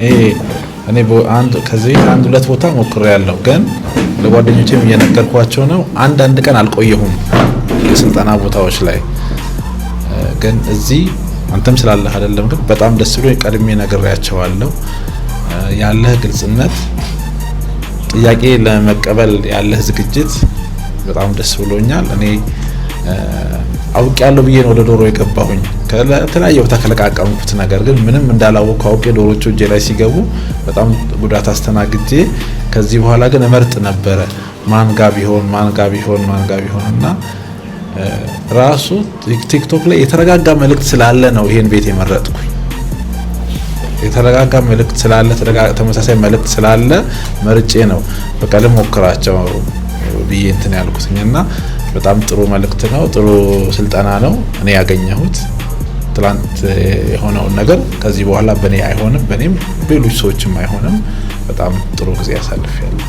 እኔ አንድ ከዚህ አንድ ሁለት ቦታ ሞክሬያለሁ፣ ግን ለጓደኞቼም እየነገርኳቸው ነው። አንዳንድ ቀን አልቆየሁም የስልጠና ቦታዎች ላይ። ግን እዚህ አንተም ስላለህ አይደለም፣ ግን በጣም ደስ ብሎ ቀድሜ ነግሬያቸዋለሁ። ያለህ ግልጽነት፣ ጥያቄ ለመቀበል ያለህ ዝግጅት በጣም ደስ ብሎኛል። እኔ አውቄያለሁ ብዬ ነው ወደ ዶሮ የገባሁኝ። ከተለያየ ቦታ ከለቃቀምኩት ነገር ግን ምንም እንዳላወቅኩ አውቄ ዶሮቹ እጄ ላይ ሲገቡ በጣም ጉዳት አስተናግጄ፣ ከዚህ በኋላ ግን እመርጥ ነበረ ማን ጋ ቢሆን፣ ማን ጋ ቢሆን፣ ማን ጋ ቢሆን። እና ራሱ ቲክቶክ ላይ የተረጋጋ መልእክት ስላለ ነው ይሄን ቤት የመረጥኩኝ። የተረጋጋ መልእክት ስላለ፣ ተመሳሳይ መልእክት ስላለ መርጬ ነው በቃ ልሞክራቸው ብዬ እንትን ያልኩትኝ። እና በጣም ጥሩ መልእክት ነው፣ ጥሩ ስልጠና ነው እኔ ያገኘሁት። ትላንት የሆነውን ነገር ከዚህ በኋላ በእኔ አይሆንም፣ በእኔም በሌሎች ሰዎችም አይሆንም። በጣም ጥሩ ጊዜ አሳልፌያለሁ።